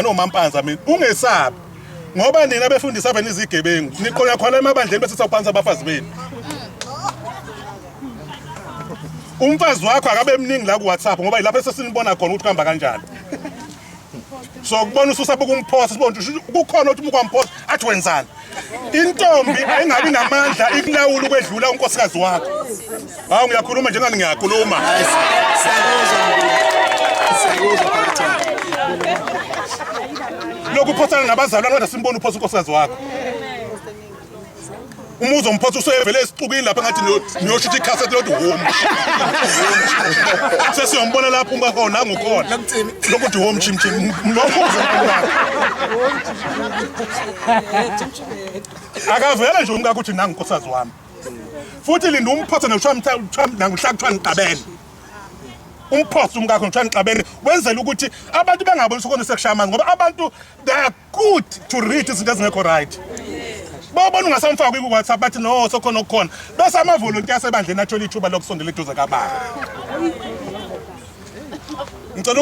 Nomampanza mina ungesabi ngoba nina befundisi ave nizigebengu niqonya khona emabandleni bese sawuphansa abafazi benu. Umfazi wakho akabe mningi la ku WhatsApp ngoba yilapho esesinibona khona ukuthi kuhamba kanjani. So kubona ususabuka umphosa sibona ukuthi kukhona ukuthi ukwamphotha athi wenzani. Intombi ayingabi namandla ikulawula ukwedlula unkosikazi wakho. Hawu ngiyakhuluma njengani ngiyakhuluma. Siyakuzwa. Siyakuzwa phakathi. Lokhu uphothana nabazalwane kodwa simbona uphosa unkosikazi wakho. Uma uzomphosa usevele esixukwini lapha ngathi niyoshutha ikhasethi lodwa home. Sesiyombona lapho uma khona nangu khona. Lokuthi home chim chim. Lokho uzombona. Akavele nje umkakho uthi nangu nkosikazi wami. Futhi linda umphothe nokuthiwa nanguhla kuthiwa nixabene. Umphothe umkakho nokuthiwa nixabene wenzela ukuthi abantu bengaboni ukuthi sekushaya amanzi ngoba abantu they are good to read izinto ezingekho right. Babona ungasamfaki ku WhatsApp bathi no sokhona okukhona. Bese ama volunteer asebandleni athola ithuba lokusondela eduze kababa. Ngicela